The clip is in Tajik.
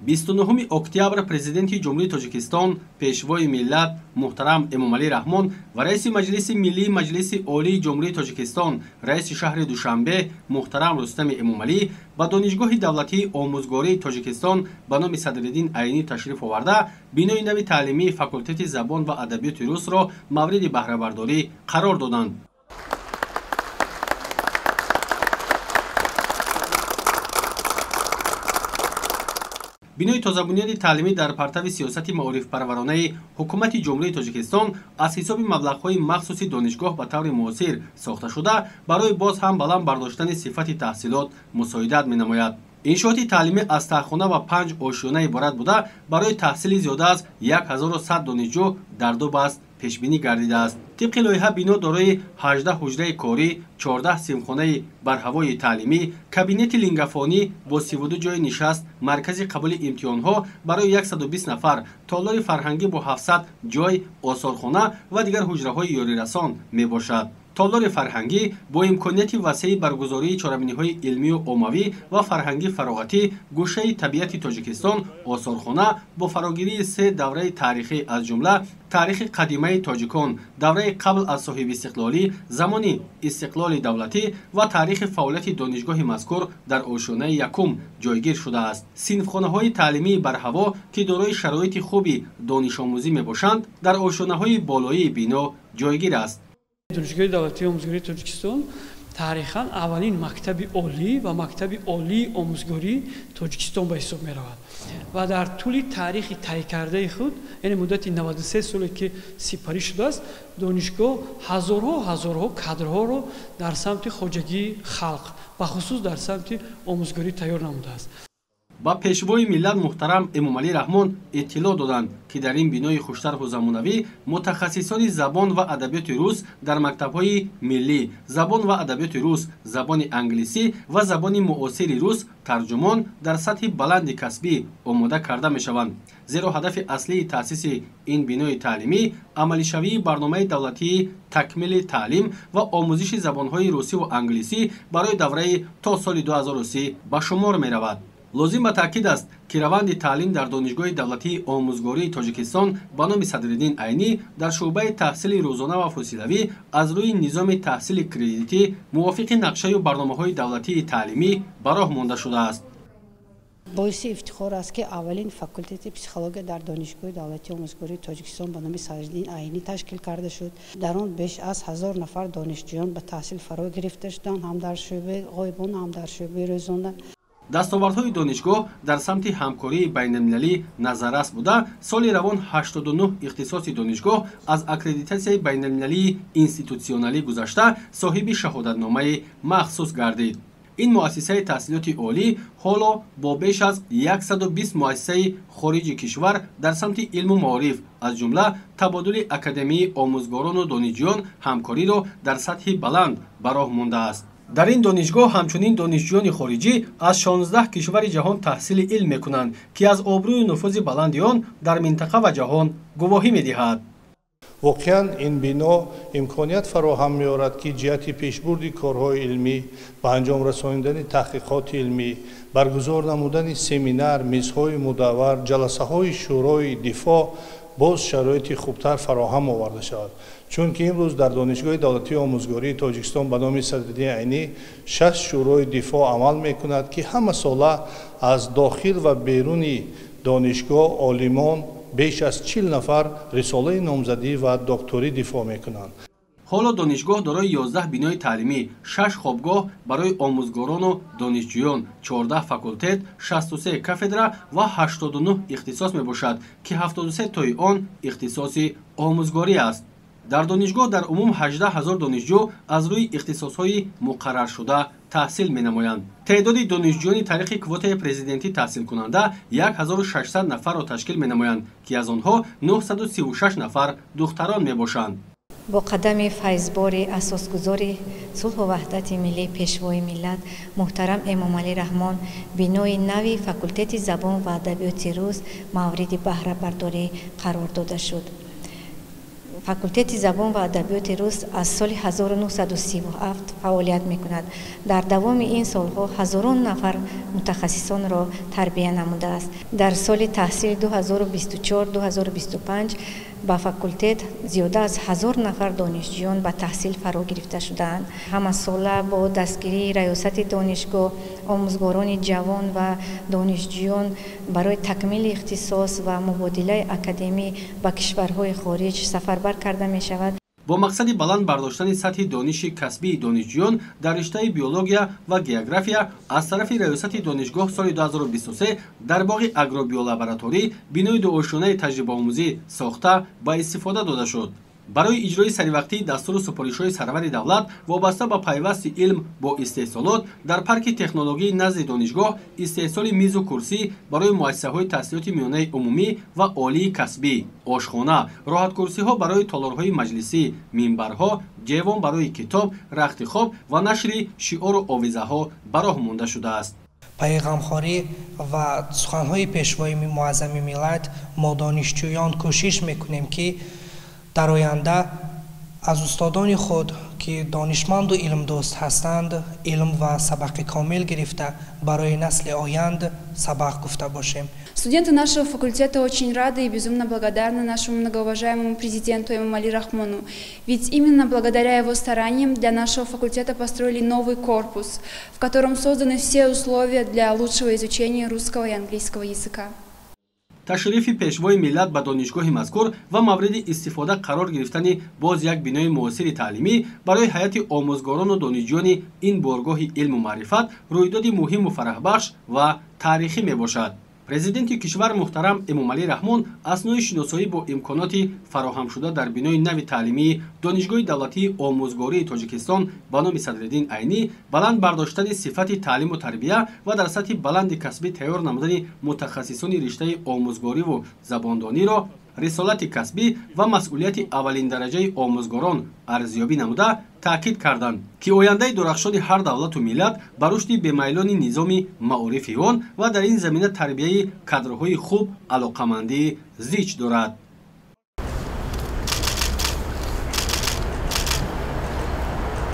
29 октябр Президенти Ҷумҳурии Тоҷикистон, Пешвои миллат муҳтарам Эмомалӣ Раҳмон ва раиси Маҷлиси Миллии Маҷлиси Олии Ҷумҳурии Тоҷикистон, раиси шаҳри Душанбе муҳтарам Рустами Эмомалӣ ба Донишгоҳи давлатии омӯзгории Тоҷикистон ба номи Садриддин Айнӣ ташриф оварда, бинои нави таълимии факултети забон ва адабиёти русро мавриди баҳрабардорӣ қарор доданд. Бинои тозабунёди таълимӣ дар партави сиёсати маорифпарваронаи Ҳукумати Ҷумҳурии Тоҷикистон аз ҳисоби маблағҳои махсуси донишгоҳ ба таври муосир сохта шуда, барои боз ҳам баланд бардоштани сифати таҳсилот мусоидат менамояд. Иншооти таълимӣ аз таҳхона ва 5 ошёна иборат буда, барои таҳсили зиёда аз 1100 донишҷӯ дар ду баст пешбинӣ гардидааст. Тибқи лоиҳа бино дорои 18 ҳуҷраи корӣ, 14 синфхонаи барҳавои таълимӣ, кабинети лингафонӣ бо 32 ҷойи нишаст, маркази қабули имтиҳонҳо барои 120 нафар, толори фарҳангӣ бо 700 ҷой, осорхона ва дигар ҳуҷраҳои ёрирасон мебошад. Толори фарҳангӣ бо имконияти васеи баргузории чорабиниҳои илмию оммавӣ ва фарҳангӣ фароғатӣ, гӯшаи табиати Тоҷикистон, осорхона бо фарогирии 3 давраи таърихӣ, аз ҷумла таърихи қадимаи тоҷикон, давраи қабл аз соҳибистиқлолӣ, замони истиқлоли давлатӣ ва таърихи фаъолияти донишгоҳи мазкур дар ошёнаи якум ҷойгир шудааст. Синфхонаҳои таълимии барҳаво, ки дорои шароити хуби донишомӯзӣ мебошанд, дар ошёнаҳои болоии бино ҷойгир аст. Донишгоҳи давлатии омӯзгории Тоҷикистон таърихан аввалин мактаби олӣ ва мактаби олии омӯзгории Тоҷикистон ба ҳисоб меравад ва дар тӯли таърихи тай кардаи худ, яъне муддати 93 соле ки сипарӣ шудааст, донишгоҳ ҳазорҳо кадрҳоро дар самти хоҷагии халқ, бахусус дар самти омӯзгорӣ тайёр намудааст. Ба Пешвои миллат муҳтарам Эмомалӣ Раҳмон иттилоъ доданд, ки дар ин бинои хуштарҳу замонавӣ мутахассисони забон ва адабиёти рус дар мактабҳои миллӣ, забон ва адабиёти рус, забони англисӣ ва забони муосири рус тарҷумон дар сатҳи баланди касбӣ омода карда мешаванд. Зеро ҳадафи аслии таъсиси ин бинои таълимӣ амалишавии барномаи давлатии такмили таълим ва омӯзиши забонҳои русӣ ва англисӣ барои давраи то соли 2030 ба шумор меравад. Лозим ба таъкид аст, ки раванди таълим дар Донишгоҳи давлатии омӯзгории Тоҷикистон ба номи Садриддин Айнӣ дар шӯъбаи таҳсили рӯзона ва фосилавӣ аз рӯи низоми таҳсили кредитӣ мувофиқи нақшаю барномаҳои давлатии таълимӣ ба роҳ монда шудааст. Боиси ифтихор аст, ки аввалин факултети психология дар Донишгоҳи давлатии омӯзгории Тоҷикистон ба номи Садриддин Айнӣ ташкил карда шуд. Дар он беш аз 1000 нафар донишҷӯён ба таҳсил фаро гирифта шуданд, ҳам дар шӯъбаи ғоибона, ҳам дар шӯъбаи рӯзона. Дастовардҳои донишгоҳ дар самти ҳамкории байналмилалӣ назаррас буда, соли равон 89 ихтисоси донишгоҳ аз аккредитатсияи байналмилалии институтсионалӣ гузашта, соҳиби шаҳодатномаи махсус гардид. Ин муассисаи таҳсилоти олӣ ҳоло бо беш аз 120 муассисаи хориҷи кишвар дар самти илму маориф, аз ҷумла табодули академии омӯзгорону донишҷӯён ҳамкориро дар сатҳи баланд ба роҳ мондааст. Дар ин донишгоҳ ҳамчунин донишҷӯёни хориҷӣ аз 16 кишвари ҷаҳон таҳсили илм мекунанд, ки аз обрӯю нуфузи баланди он дар минтақа ва ҷаҳон гувоҳӣ медиҳад. Воқеан ин бино имконият фароҳам меорад, ки ҷиҳати пешбурди корҳои илмӣ, ба анҷом расонидани таҳқиқоти илмӣ, баргузор намудани семинар, мизҳои мудаввар, ҷаласаҳои шӯрои дифоъ боз шароити хубтар фароҳам оварда шавад. Чунки имрӯз дар Донишгоҳи давлатии омӯзгории Тоҷикистон ба номи Садриддин Айнӣ 6 шӯрои дифоъ амал мекунад, ки ҳама сола аз дохил ва беруни донишгоҳ олимон беш аз 40 нафар рисолаи номзадӣ ва докторӣ дифоъ мекунанд. Ҳоло донишгоҳ дорои 11 бинои таълимӣ, 6 хобгоҳ барои омӯзгорону донишҷӯён, 14 факултет, 63 кафедра ва 89 ихтисос мебошад, ки 73 тои он ихтисоси омӯзгорӣ аст. Дар донишгоҳ дар умум 18 ҳазор донишҷӯ аз рӯи ихтисосҳои муқарраршуда таҳсил менамоянд. Теъдоди донишҷӯёни таърихи квотаи президентӣ таҳсилкунанда 1600 нафарро ташкил менамоянд, ки аз онҳо 936 нафар духтарон мебошанд. Бо қадами файзбори асосгузори сулҳу ваҳдати миллӣ, Пешвои миллат муҳтарам Эмомалӣ Раҳмон бинои нави факултети забон ва адабиёти рус мавриди баҳрабардорӣ қарор дода шуд. Факултети забон ва адабиёти рус аз соли 1937 фаъолият мекунад. Дар давоми ин солҳо ҳазорон нафар мутахассисонро тарбия намудааст. Дар соли таҳсили 2024-2025 ба факултет зиёда аз 1000 нафар донишҷӯён ба таҳсил фаро гирифта шудаанд. Ҳамасола бо дастгирии раёсати донишгоҳ омӯзгорони ҷавон ва донишҷӯён барои такмили ихтисос ва мубодилаи академӣ ба кишварҳои хориҷ сафарбар карда мешавад. Бо мақсади баланд бардоштани сатҳи дониши касбии донишҷӯён дар риштаи биология ва география аз тарафи раёсати донишгоҳ соли 2023 дар боғи агробиолабораторӣ бинои дуошёнаи таҷрибаомӯзӣ сохта ба истифода дода шуд. Барои иҷрои саривақтии дастуру супоришҳои сарвари давлат вобаста ба пайвасти илм бо истеҳсолот дар парки технологии назди донишгоҳ истеҳсоли мизу курсӣ барои муассисаҳои таҳсилоти миёнаи умумӣ ва олии касбӣ, ошхона, роҳаткурсиҳо барои толорҳои маҷлисӣ, минбарҳо, ҷевон барои китоб, рахти хоб ва нашри шиору овизаҳо ба роҳ монда шудааст. Пайғамхорӣ ва суханҳои пешвои муаззами миллат мо донишҷӯён кӯшиш мекунем, ки дар оянда аз устодони худ, ки донишманду илмдӯст ҳастанд, илм ва сабақи комил гирифта барои насли оянд сабақ гуфта бошем. Студенты нашего факультета очень рады и безумно благодарны нашему многоуважаемому президенту Эмомали Рахмону. Ведь именно благодаря его стараниям для нашего факультета построили новый корпус, в котором созданы все условия для лучшего изучения русского и английского языка. Ташрифи пешвои миллат ба донишгоҳи мазкур ва мавриди истифода қарор гирифтани боз як бинои муосири таълимӣ барои ҳайати омӯзгорону донишҷӯёни ин боргоҳи илму маърифат рӯйдоди муҳиму фараҳбахш ва таърихӣ мебошад. Президенти кишвар муҳтарам Эмомалӣ Раҳмон аснои шиносоӣ бо имконоти фароҳамшуда дар бинои нави таълимии Донишгоҳи давлатии омӯзгории Тоҷикистон ба номи Садриддин Айнӣ, баланд бардоштани сифати таълиму тарбия ва дар сатҳи баланди касбӣ тайёр намудани мутахассисони риштаи омӯзгориву забондониро рисолати касбӣ ва масъулияти аввалиндараҷаи омӯзгорон арзёбӣ намуда таъкид карданд, ки ояндаи дурахшони ҳар давлату миллат ба рушди бемайлони низоми маорифи он ва дар ин замина тарбияи кадрҳои хуб алоқамандии зич дорад.